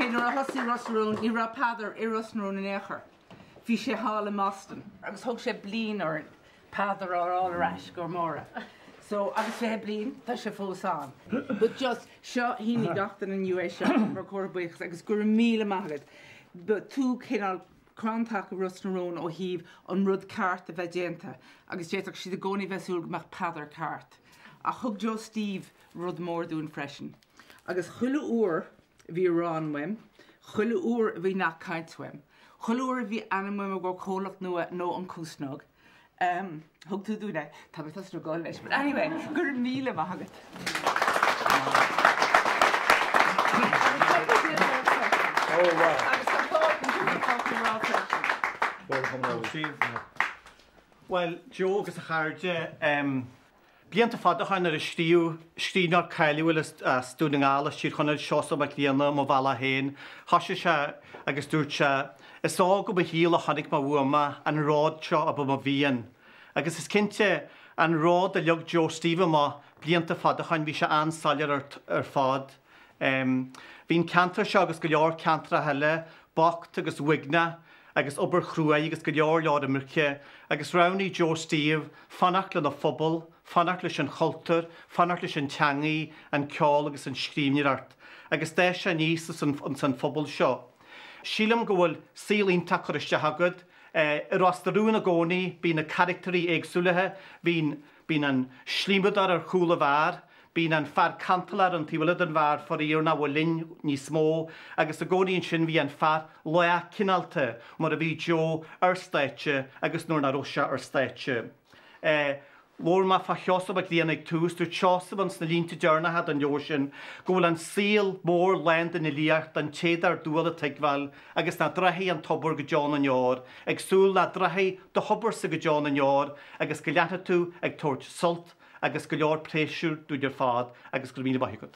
sé nuair a thosaigh Ros na Rún, ní raibh Peadar i Ros na Rún in aon chor. Bhí sé thall i mBoston agus thóg sé bliain orainn Peadar a fháil ar ais go Máire. So, agus 20 bliain, tá sé fós ann. But just, seo, shínigh gach duine inniu é seo mar chomhartha buíochais agus go raibh míle maith agat. Ba tú cineál crann taca Ros na Rún ó thaobh an rud ceart a bheith déanta agus d'fhéadfadh siad i gcónaí bheith súil go mbeadh Peadar ceart. Ach thug Joe Steve rud mór dúinn freisin. Agus chuile uair a bhí arán uaim, chuile uair a bhí nath cainte uaim, chuile uair a bhí ainm uaim i gcomhair comhlacht nua nó an Cuasnóg, thug tú dúinn é. Tá mé tosta ag gol anois, but anyway, go raibh míle maith agat. Agus tá fáilte freisin. Bhuel, Joe agus a chairde, Blianta fada ó shoin nuair a scríobh scríbhneoir cáiliúil as Dún na nGall, as Tír Chonaill, Seosamh Mac Grianna, Mo Bhealach Féin, thoisigh sé agus dúirt sé, Is óg i mo shaol a chonaic mé buama, an ród seo ab ea mo mhian. Agus is cinnte, an ród a leag Joe Steve amach blianta fada ó shoin, bhí sé an-soiléir ar fad. Bhí an ceantar seo agus go leor ceantracha eile bocht agus uaigneach agus obair chruaidh agus go leor leor imirce agus roghnaigh Joe Steve fanacht lena phobal, fanacht leis an chultúr, fanacht leis an teangaidh, an ceol agus an scríbhneoireacht agus d'fhás sé aníos ins an phobal seo. Sílim go bhfuil saol iontach curtha isteach agat. I Ros na Rún i gcónaí bíonn na carachtairí éagsúlaithe, bíonn bíonn an slíomadóir ar chúl an bheáir, Bíonn an fear cantalach ar an taobh eile den bheár, faraor nach bhfuil linn níos mó, agus i gcónaí ansin bhí an fear lách cineálta, mar a bhí Joe, ar stáitse agus nuair nach raibh sé ar stáitse. Labhair mé fá Sheosamh Mac Grianna ag tús, dúirt Seosamh ins na línte deireanacha den leabhar sin go bhfuil an saol mór lán den fhilíocht don té dár dual a tuigbheáil agus nach dtráfaidh an tobar go deo na ndeor, ag súil nach dtráfaidh do thobarsa go deo na ndeor agus go leanfaidh tú ag tabhairt sult agus go leor pléisiúr dúinn ar fad agus go raibh míle maith agat.